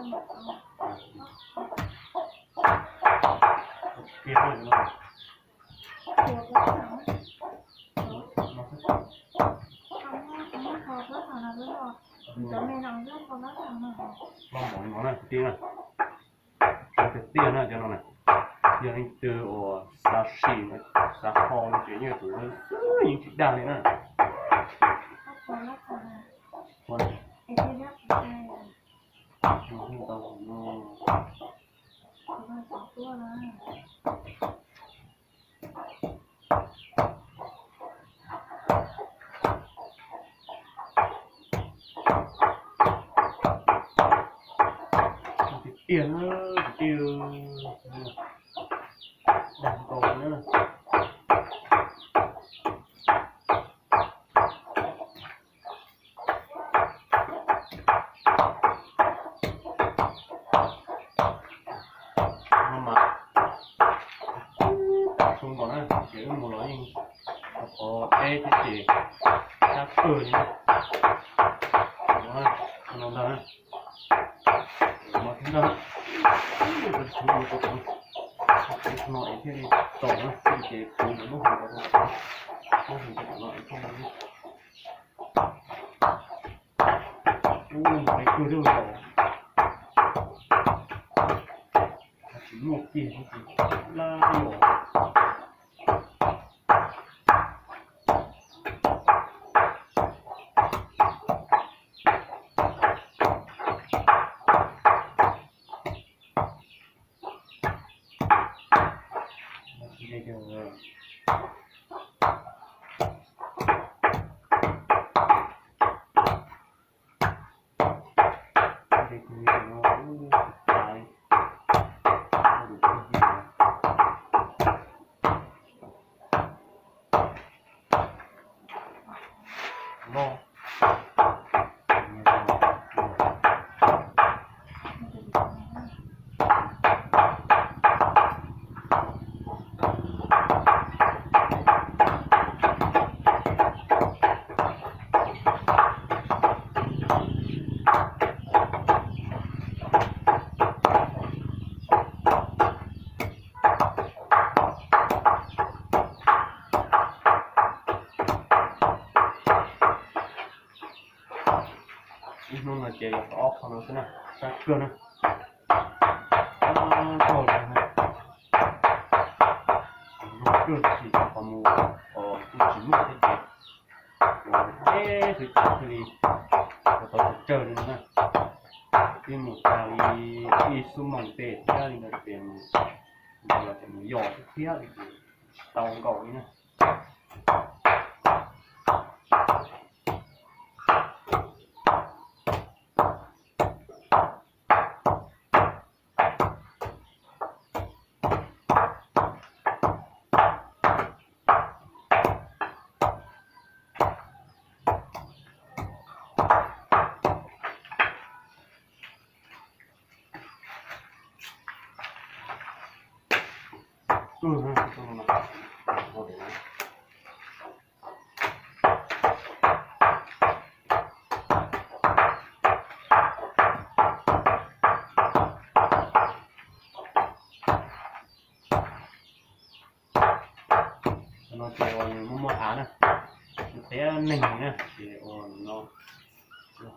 Loj mov no na, kwv tij na, cov tiag tiag na cov no na, yog leej twg uas xav sim xav haus no ces yeej tus xwb yeej tsis dag li na. Tiag tiag na, tiag tiag, dag nkaus na. No mas, tau su nkaus na ces wb mus los yeej qhov deb thiab ces sab pawg li na. No ntag na, no thiab ntag, no es thiaj li txaus na, ces kuv yuav muab hais rau, muab hais rau no es thiaj li, ub, peb kawg thiab txaus, tsis muaj kiag lab os. Ib hnub no ces yog tau ob qho no xwb na, sab kawg na. Ab, kawg li na, zoo kawg tab sis cov qhov mus kuj tsis muaj thiab ces ua deb xwb ces thiaj li ua tau tsawg tsawg li no na. Twb mus tag li ib xuab moos tej thiab li ntawd ces mus, ntawd los ces mus yos thiab thiab li ces tsis tau nkaus li na. No ces uas nws muaj muaj av na, nws qhiav neeg na, ces uas no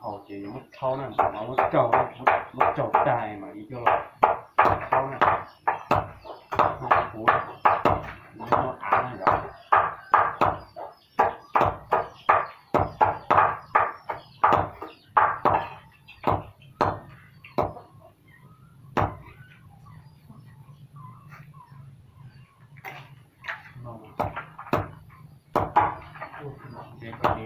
haus ces yuav muab rhaub na, muab raug, muab raug tag mam li coj los rhaub na. Muaj av na yom. Ces koj li